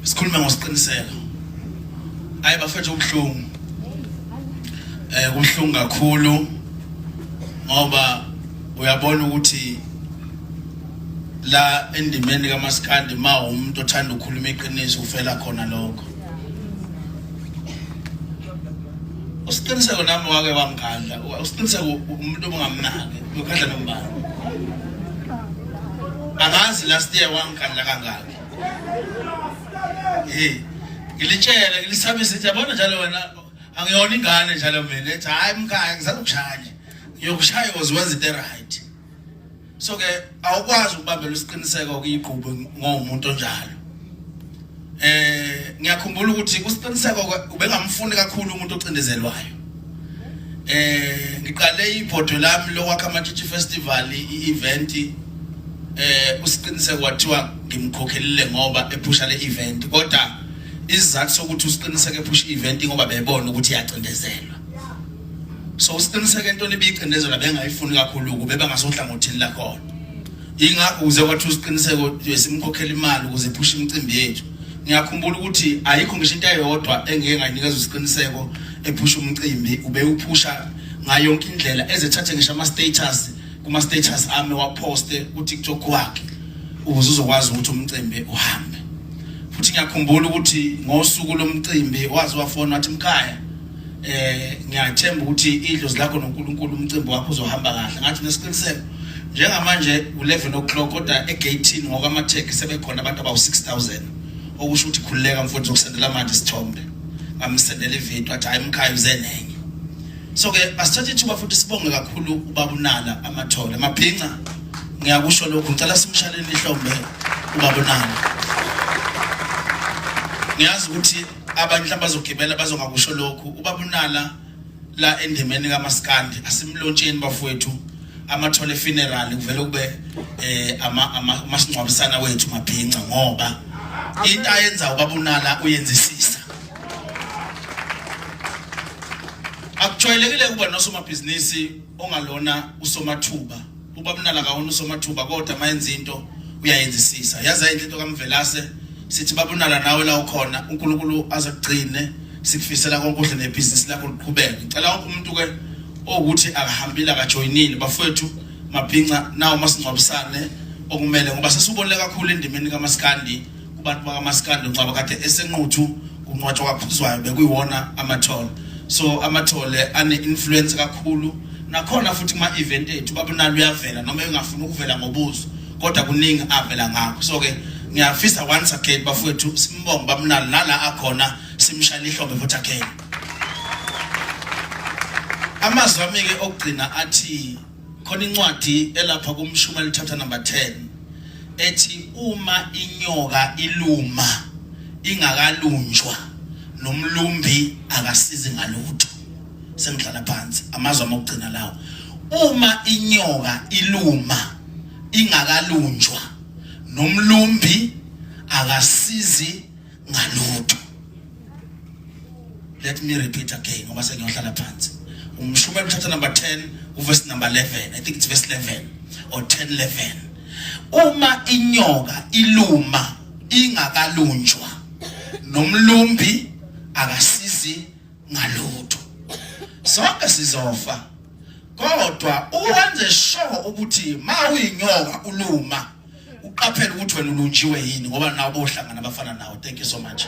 Sikhulume ngosiqiniseko. Hayi bafethu ubuhlungu. Eh kubuhlungu kakhulu ngoba uyabona ukuthi la endimeni kaMaskandi ma umuntu othanda ukukhuluma iqiniso ufela khona lokho. Usiqiniseko nami wake wangikhandla. Usiqiniseko umuntu obungamnaki, uyokhandla nombani. Angazi last year wangikhandla kangaki. Hey, ngilitshele ngilisabise ukuthi yabona njalo wena angiyona ingane njalo mina ethi hayi mkhaya ngisazokushaya nje. Ngiyokushaya because wenza into right. So ke awukwazi ukubambela isiqiniseko kuyigqubu ngomuntu onjalo. Eh ngiyakhumbula ukuthi usiqiniseko ubengamfuni kakhulu umuntu ocindezelwayo. Eh ngiqale ibhodo lami lokwakha amatshitshi festival i-event eh usiqiniseko wathiwa ngimkhokhelile ngoba ephusha le event kodwa isizathu sokuthi usiqiniseke ephusha i-event ngoba bebona ukuthi iyacindezelwa. So usiqiniseke into ibicindezelwa bengayifuni kakhulu kube bangasohlangothini lakhona. Ingakho uze kwathi usiqiniseko simkhokhela imali ukuze iphushe imicimbi yethu. Ngiyakhumbula ukuthi ayikho ngisho into eyodwa engeke ngayinikeza usiqiniseko ephusha umcimbi ubewuphusha ngayo yonke indlela ezethathe ngisho ama status kuma status ami waposte ku TikTok wakhe ukuze uzokwazi ukuthi umcimbi uhambe. Futhi ngiyakhumbula ukuthi ngosuku lomcimbi waze wafona wathi mkhaya eh ngiyathemba ukuthi idlozi lakho noNkulunkulu umcimbi wakho uzohamba kahle ngathi nesiqiniseko njengamanje u11 o'clock kodwa egateini ngokwamatheki sebekhona abantu abawu6000 okusho ukuthi khululeka mfowethu zokusendela manje isithombe ngamsendela ivideo athi hayi mkhaya uze nenye so ke asithathe ithuba futhi sibonge kakhulu ubaba uNala amathole mabhinca ngiyakusho lokhu ngicela simshaleni ihlombe ubaba uNala ngiyazi ukuthi abanye mhlawumbe bazogibela bazongakusho lokhu ubaba uNala la endimeni kaMaskandi asimlontsheni bafowethu amathole funeral kuvele kube eh ama amasingcwabisana wethu mabhinca ngoba into ayenza ubaba uNala uyenzisisa akujwayelekile ukuba nosomabhizinisi ongalona usomathuba Ubaba uNala akawona usomathuba kodwa mayenza into uyayenzisisa. Yazi ayinhle into kaMvelase sithi baba uNala nawe la ukhona uNkulunkulu azakugcine sikufisela konke okuhle nebhizinisi lakho liqhubeke. Ngicela wonke umuntu ke owukuthi akahambile akajoyinile bafowethu mabhinca nawo masingcwabisane okumele ngoba sesubonile kakhulu endimeni kaMaskandi kubantu bakamaskandi ungcwaba kade esenquthu kunqwatshwa kwaphuzwayo bekuyiwona amathole so amathole ane influence kakhulu nakhona futhi kuma event ethu babunalo uyavela noma engafuni ukuvela ngobuso kodwa kuningi avela ngakho so ke ngiyafisa once again bafowethu simbonge babunalo nala akhona simshayele ihlombe futhi again amazwi ami ke okugcina athi khona incwadi elapha kumshumayeli chapter number 10 ethi uma inyoka iluma ingakalunjwa nomlumbi akasizi ngalutho sengihlala phansi amazwi amokugcina lawo uma inyoka iluma ingakalunjwa nomlumbi akasizi ngalutho let me repeat again ngoba sengiyohlala phansi umshumayeli chapter number 10 uverse number 11 i think it's verse 11 or 10 11 uma inyoka iluma ingakalunjwa nomlumbi akasizi ngalutho sonke sizofa kodwa uwenze sure ukuthi ma uyinyoka uluma uqaphele ukuthi wena ulunjiwe yini ngoba nawo bohlangana abafana nawo thank you so much.